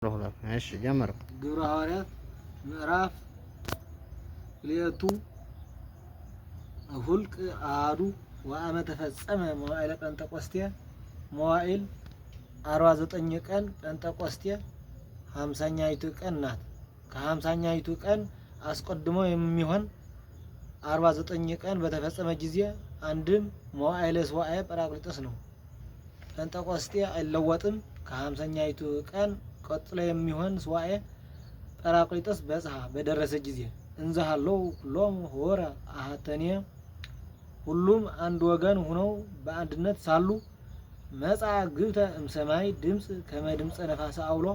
እሺ ጀምሩ። ግብረ ሐዋርያት ምዕራፍ ክልኤቱ ሁልቅ አሐዱ ወአመ ተፈጸመ መዋዕለ ጴንጠቆስቴ መዋዕል 49 ቀን ጴንጠቆስቴ 50ኛይቱ ቀን ናት። ከ50ኛይቱ ቀን አስቀድሞ የሚሆን 49 ቀን በተፈጸመ ጊዜ አንድም መዋዕለ ሱባዔ ጰራቅሊጦስ ነው። ጴንጠቆስጤ አይለወጥም። ከ50ኛይቱ ቀን ቀጥሎ የሚሆን ሱባዔ ጰራቅሊጦስ በጽሐ በደረሰ ጊዜ እንዘ ሀለው ኩሎሙ ኅቡረ አሐተኔ ሁሉም አንድ ወገን ሁነው በአንድነት ሳሉ መጽአ ግብተ እምሰማይ ድምፅ ከመ ድምፀ ነፋሰ አውሎ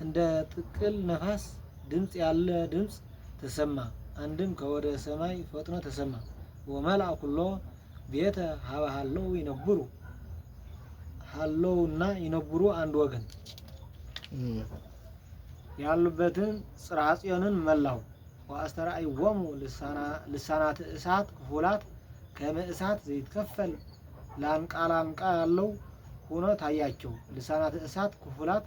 እንደ ጥቅል ነፋስ ድምፅ ያለ ድምፅ ተሰማ። አንድም ከወደ ሰማይ ፈጥኖ ተሰማ። ወመልአ ኩሎ ቤተ ሀበ ሀለው ይነብሩ ሀለውና ይነብሩ አንድ ወገን ያሉበትን ጽርሐ ጽዮንን መላው። ወአስተርአይዎሙ ልሳናት እሳት ክፉላት ከመ እሳት ዘይትከፈል ላንቃ ላንቃ ያለው ሆኖ ታያቸው። ልሳናት እሳት ክፉላት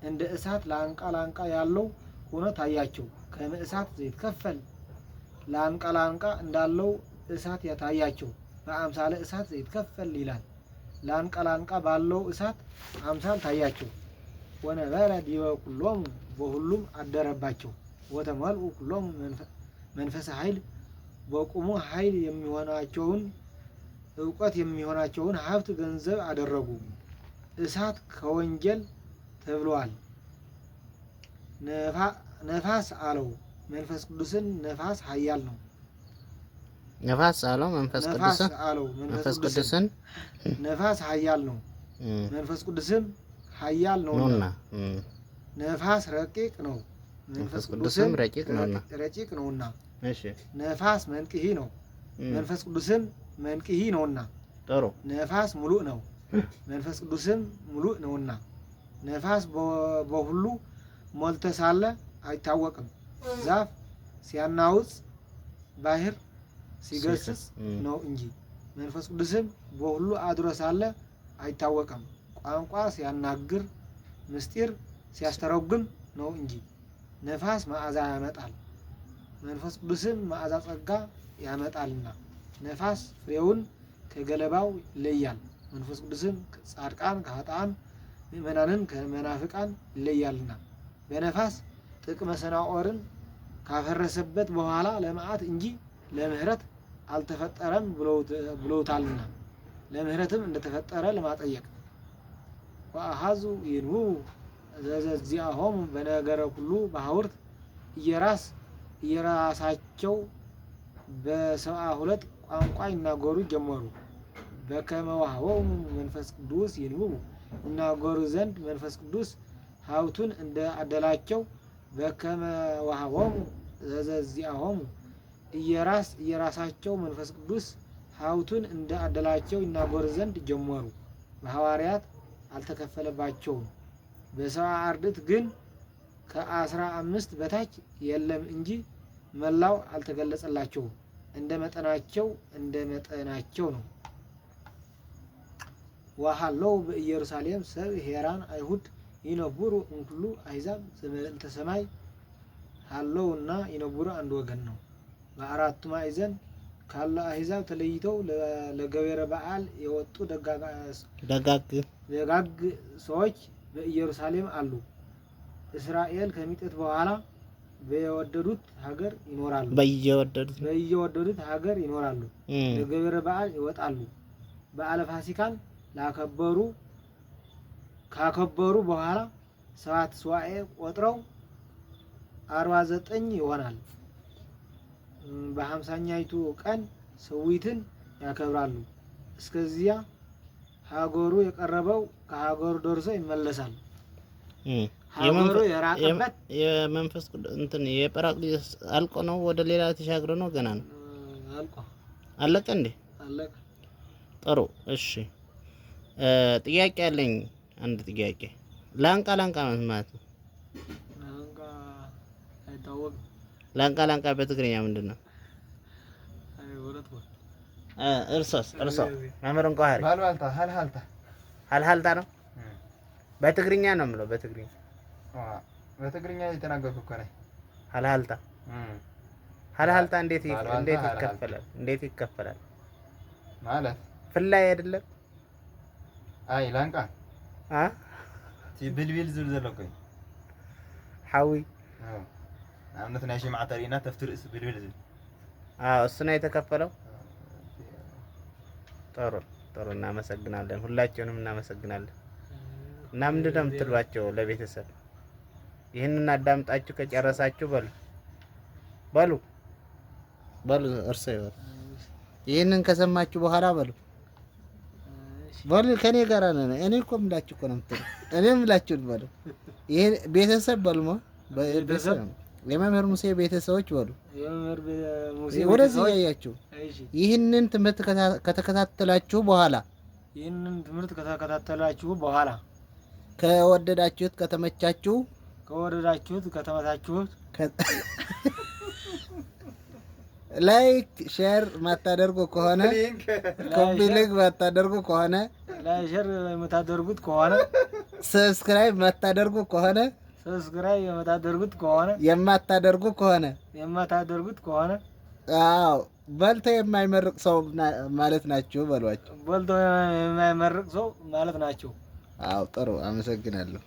እንደ እሳት ላንቃ ላንቃ ያለው ሆኖ ታያቸው። ከመ እሳት ዘይትከፈል ላንቃ ላንቃ እንዳለው እሳት ታያቸው። በአምሳለ እሳት ዘይትከፈል ይላል። ላንቃ ላንቃ ባለው እሳት አምሳል ታያቸው። ወነበረ ዲበ ኩሎሙ በሁሉም አደረባቸው። ወተመልኡ ኩሎሙ መንፈሰ ኃይል በቁሙ ኃይል የሚሆናቸውን እውቀት የሚሆናቸውን ሀብት ገንዘብ አደረጉ። እሳት ከወንጌል ተብለዋል። ነፋስ አለው መንፈስ ቅዱስን ነፋስ ኃያል ነው። ነፋስ አለው መንፈስ ነፋስ ቅዱስን አለው መንፈስ ቅዱስን ነፋስ ኃያል ነው። መንፈስ ቅዱስም ኃያል ነውና ነውና ነፋስ ረቂቅ ነው። መንፈስ ቅዱስም ረቂቅ ነውና ረቂቅ ነውና እሺ ነፋስ መንቅሂ ነው። መንፈስ ቅዱስም መንቅሂ ነውና ጥሩ ነፋስ ሙሉእ ነው። መንፈስ ቅዱስም ሙሉእ ነውና ነፋስ በሁሉ ሞልተ ሳለ አይታወቅም። ዛፍ ሲያናውጽ ባህር ሲገስጽ ነው እንጂ መንፈስ ቅዱስም በሁሉ አድሮ ሳለ አይታወቅም። ቋንቋ ሲያናግር ምስጢር ሲያስተረጉም ነው እንጂ። ነፋስ መዓዛ ያመጣል፣ መንፈስ ቅዱስም መዓዛ ጸጋ ያመጣልና። ነፋስ ፍሬውን ከገለባው ይለያል፣ መንፈስ ቅዱስም ጻድቃን ከኃጥአን ምእመናንን ከመናፍቃን ይለያልና። በነፋስ ጥቅመ ሰናዖርን ካፈረሰበት በኋላ ለመዓት እንጂ ለምህረት አልተፈጠረም ብለውታልና ለምህረትም እንደተፈጠረ ለማጠየቅ ወአሃዙ ይንብቡ ዘዘዚአሆሙ በነገረ ኩሉ በሐውርት እየራስ እየራሳቸው በ72 ቋንቋ ይናገሩ ጀመሩ። በከመ ወሀቦሙ መንፈስ ቅዱስ ይንብቡ ይናገሩ ዘንድ መንፈስ ቅዱስ ሀብቱን እንደ አደላቸው በከመ ወሀቦሙ ዘዘዚአሆሙ እየራስ እየራሳቸው መንፈስ ቅዱስ ሀብቱን እንደ አደላቸው ይናገሩ ዘንድ ጀመሩ። በሐዋርያት አልተከፈለባቸውም። በሰብዓ አርድእት ግን ከ15 በታች የለም እንጂ መላው አልተገለጸላቸውም። እንደ መጠናቸው እንደ መጠናቸው ነው። ወሀለው በኢየሩሳሌም ሰብ ሄራን አይሁድ ይነብሩ እምኩሉ አሕዛብ ዘመልዕልተ ሰማይ ሀለውና ይነብሩ አንድ ወገን ነው። በአራቱ ማዕዘን ካለ አሕዛብ ተለይተው ለገቢረ በዓል የወጡ ደጋግ ደጋግ ሰዎች በኢየሩሳሌም አሉ። እስራኤል ከሚጠት በኋላ በየወደዱት ሀገር ይኖራሉ። በየወደዱት በየወደዱት ሀገር ይኖራሉ። ለገቢረ በዓል ይወጣሉ። በዓለ ፋሲካን ላከበሩ ካከበሩ በኋላ 7 ሱባዔ ቆጥረው 49 ይሆናል። በ50ኛይቱ ቀን ሰዊትን ያከብራሉ። እስከዚያ ሀገሩ የቀረበው ከሀገሩ ደርሶ ይመለሳል። ሀገሩ የራቀበት የመንፈስ ቅዱስ እንትን የጰራቅሊጦስ አልቆ ነው ወደ ሌላ ተሻግሮ ነው ገና ነው? አልቆ አለቀ እንዴ? አለቀ። ጥሩ እሺ። ጥያቄ አለኝ። አንድ ጥያቄ። ላንቃ ላንቃ ማለት ነው? ላንቃ አይታወቅም። ላንቃ ላንቃ በትግርኛ ምንድን ነው? እርሶስ እርሶ መምህር እንኳን ባልባልታ ሀልሀልታ ሀልሀልታ ነው። በትግርኛ ነው የምለው በትግርኛ በትግርኛ የተናገርኩ እኮ ነኝ። ሀልሀልታ ሀልሀልታ እንዴት ሀልሀልታ እንዴት ሀልሀልታ። ይከፈላል? እንዴት ይከፈላል? ማለት ፍላይ አይደለም? አይ ላንቃ አ እቲ ብልብል ዝብል ዘሎ እኮ እዩ። ሓዊ። አዎ። ንኣብነት ናይ ሽምዓ ተሪእና ተፍቲ ርእሲ ብልብል ዝብል። አዎ፣ እሱ ነው የተከፈለው። ጥሩ ጥሩ፣ እናመሰግናለን። ሁላችሁንም እናመሰግናለን። እና ምንድን ነው የምትሏቸው ለቤተሰብ? ይህንን አዳምጣችሁ ከጨረሳችሁ በሉ በሉ በሉ፣ እርሶ ይበሉ። ይህንን ከሰማችሁ በኋላ በሉ በሉ፣ ከኔ ጋር ነን። እኔ እኮ የምላችሁ እኮ ነው የምትሉ፣ እኔ የምላችሁን በሉ። ይሄ ቤተሰብ በሉ፣ ቤተሰብ። የመምህር ሙሴ ቤተሰቦች በሉ። የመምህር ሙሴ ወደዚህ ቤተሰቦች፣ እያያችሁ እሺ፣ ይህንን ትምህርት ከተከታተላችሁ በኋላ፣ ይህንን ትምህርት ከተከታተላችሁ በኋላ፣ ከወደዳችሁት፣ ከተመቻችሁ፣ ከወደዳችሁት፣ ከተመታችሁት፣ like share ማታደርጉ ከሆነ፣ copy link ማታደርጉ ከሆነ፣ like share የምታደርጉት ከሆነ፣ subscribe ማታደርጉ ከሆነ፣ subscribe የምታደርጉት ከሆነ፣ የማታደርጉ ከሆነ፣ የማታደርጉት ከሆነ፣ አዎ፣ በልቶ የማይመርቅ ሰው ማለት ናችሁ በሏቸው። በልቶ የማይመርቅ ሰው ማለት ናቸው። አዎ፣ ጥሩ፣ አመሰግናለሁ።